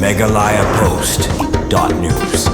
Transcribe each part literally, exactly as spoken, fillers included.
Meghalaya Post dot news.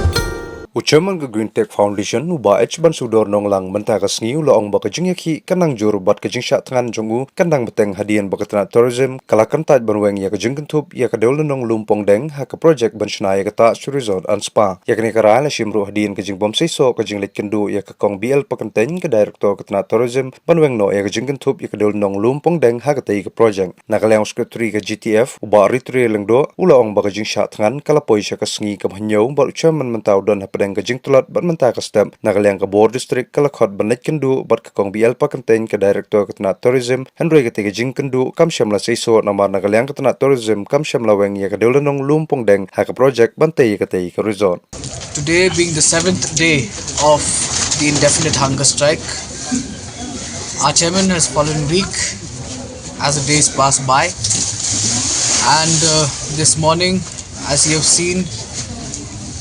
U Chairman ka Green Tech Foundation, u Bah H Bansudor Nonglang, mynta ka sngi u la ong ba ka jingïakhih ka nang jur bad ka jingshah thngan jong u ka nang bteng hadien ba ka tnat tourism ka la kyntait ban weng ïa ka jingkynthup ïa ka dewlynnong Lumpongdeng ha ka project ban shna ïa kata sha resort and spa. Ïa kane ka rai la shim ruh hadien ka jingbym seisoh ka jingleit kynduh ïa ka Kong B L Pakyntein, ka Director ka tnat tourism, ban weng noh ïa ka jingkynthup ïa ka dewlynnong Lumpongdeng ha katei ka project. Na ka liang u Secretary ka G T F, u Bah Ritre Lyngdoh, u la ong ba ka jingshah thngan ka la poi sha ka sngi kaba hynñiew bad u Chairman mynta u don hapdeng ka jingtlot bad mynta ka step na ka liang ka Bor District ka la khot ban leit kynduh bad ka Kong B L Pakyntein, ka Director ka tnat tourism, hynrei katei ka jingkynduh kam shym la seisoh namar na ka liang ka tnat tourism kam shym la weng ïa ka dewlynnong Lumpongdeng ha ka project ban tei ïa katei ka resort. Today being the seventh day of the indefinite hunger strike, our chairman has fallen weak as the days pass by. And uh, this morning, as you have seen,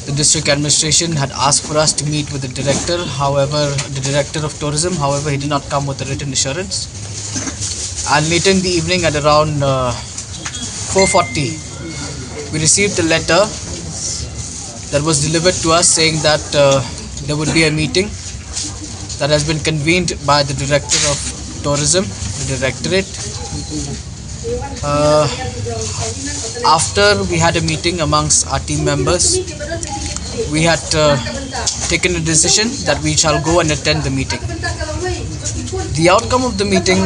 the district administration had asked for us to meet with the director, however, the director of tourism, however, he did not come with a written assurance. And later in the evening at around uh, four forty, we received a letter that was delivered to us saying that uh, there would be a meeting that has been convened by the Director of Tourism, the Directorate. Uh, after we had a meeting amongst our team members, we had uh, taken a decision that we shall go and attend the meeting. The outcome of the meeting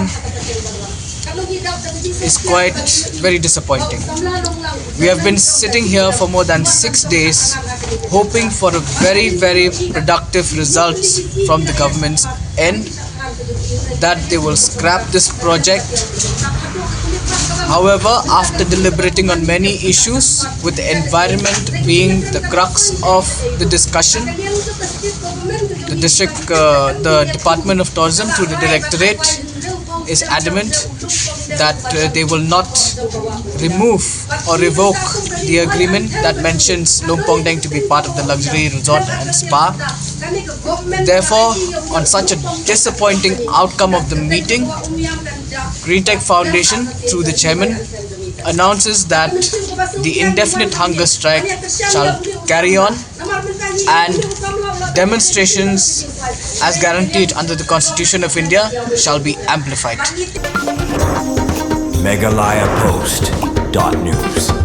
is quite very disappointing. We have been sitting here for more than six days, hoping for a very, very productive results from the government's end, that they will scrap this project. However, after deliberating on many issues, with the environment being the crux of the discussion, the district, uh, the Department of Tourism through the directorate is adamant that uh, they will not remove or revoke the agreement that mentions Lumpongdeng to be part of the luxury resort and spa. Therefore, on such a disappointing outcome of the meeting, Green Tech Foundation, through the chairman, announces that the indefinite hunger strike shall carry on and demonstrations as guaranteed under the Constitution of India shall be amplified. Meghalaya Post dot news.